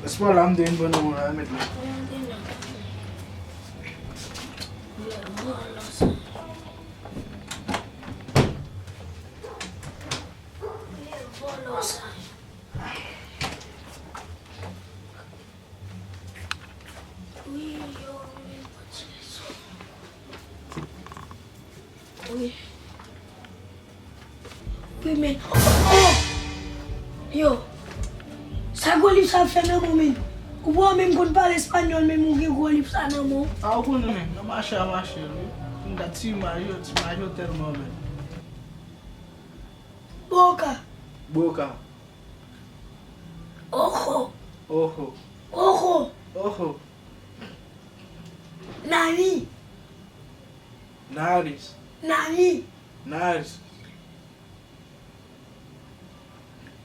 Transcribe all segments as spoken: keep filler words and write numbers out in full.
Espwa la, m te vin pran nan men w la, mèt la. Wi, yo, men pati leson. Wi. Wi, men. Oh! Yo. Sa gwo liv sa ap fè nan men w, men? Ou pa menm konn pale espanyòl, men ou gen gwo liv sa nan men w. A, ou konnen, men, nan mache a mache, wi. M gad ti imaj yo, ti imaj yo tèlman bèl. Boca. Boca. Ojo. Ojo. Ojo. Ojo. Nariz. Nariz. Nariz. Nariz.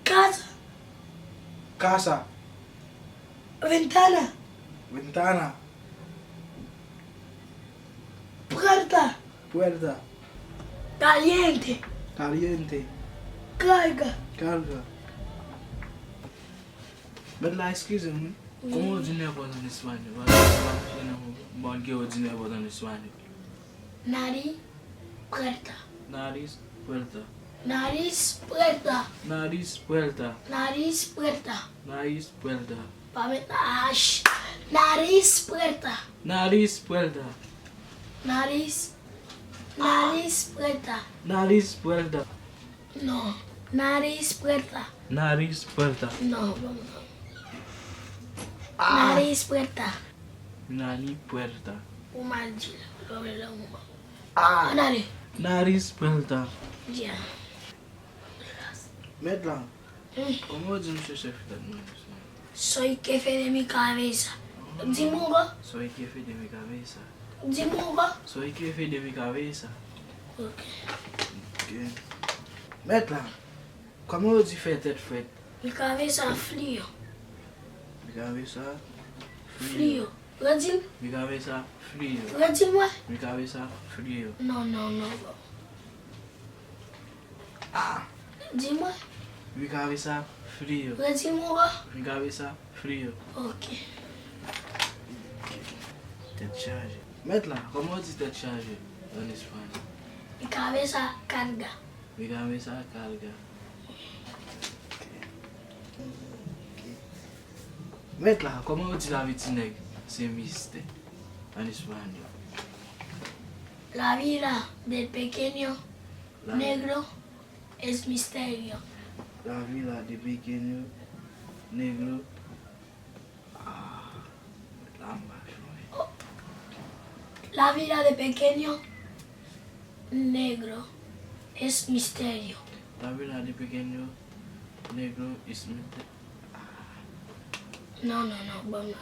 Casa. Casa. Ventana. Ventana. Puerta. Puerta. Caliente. Caliente. Carga. Carga. Mèt la, eskize m, wi. Wi. Kòman w di nèpòt an espanyòl? Paske m pa fè nan bon, bon, ke w di nèpòt an espanyòl. Nariz puerta. Nariz puerta. Nariz puerta. Nariz puerta. Nariz puerta. Nariz puerta. Pa met H. Nariz puerta. Nariz puerta. Nariz. Nariz puerta. Nariz puerta. Non. Nariz puerta. Nariz puerta. Non, bon, non. Ah. Nariz puerta. Nariz puerta. Ou mal di l. Lè w lè w mal. Ah. Ann ale. Nariz puerta. Di a. Mèt la. Hmm. Kòman w di misye chèf tèt mwen? Soy jefe de mi cabeza. Di m ankò. Soy jefe de mi cabeza. Di m ankò. Soy jefe de mi cabeza. Ok. Ok. Mèt la, kòman yo di fè tèt frèt? Mi cabeza frío. Mi cabeza frío. Frío. Redi l. Mi cabeza frío. Redi l mwen. Mi cabeza frío. Non, non, non, bro. Ah. Di mwen. Mi cabeza frío. Redi m ankò. Mi cabeza frío. Ok. Tèt chaje. Mèt la, kòman w di tèt chaje an espanyòl? Mi cabeza carga. Mi cabeza carga. Ok. Mèt la, kòman w di lavi ti nèg se mistè an espanyòl? La vida del pequeño negro es misterio. La vida de pequeño negro. Ah, la m pa chonje. La vida de pequeño negro es misterio. La vida de pequeño negro es misterio. Non, non, non, bon, non.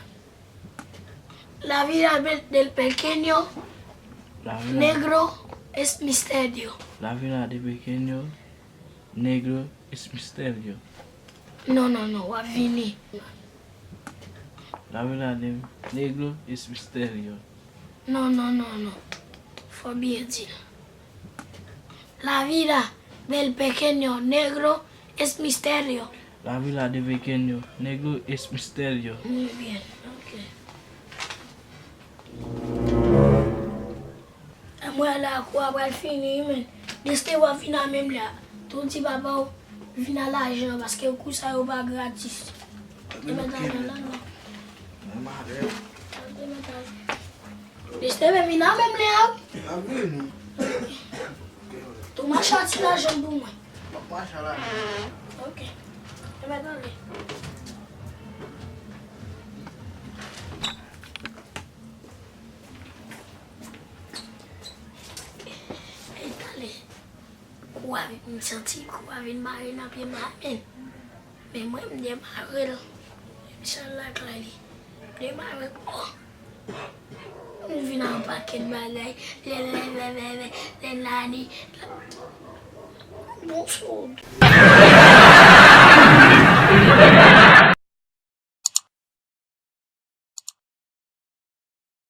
La vida del pequeño negro es misterio. La vida de pequeño negro es misterio. Non, non, non, w ap vini. La vida de negro es misterio. Non, non, non, non. Fò w byen di l. La vida del pequeño negro es misterio. La vida de pequeño negro es misterio. Muy bien, ok. Mwen la kou a pral fini, men. Deste w ap vin a menm lè a. Tou di papa w vin a lajan, paske kou sa yo pa gratis. Te mèt al nan la, non. Menm avè w. Te mèt al. Deste men vin a menm lè a. Ap vini. Tou mache a ti lajan pou mwen. M ap mache a lajan. Ok. Te mèt ale. Ey, tande. Kou a vin, m santi kou a vin mare nan pye m la, men. Men mwen, m demare l. Misye al lakay li. M demare l. Oh! M vin ak yon pakèt bagay. Lè, lè, lè, lè, lè, lè nani. Bon, so.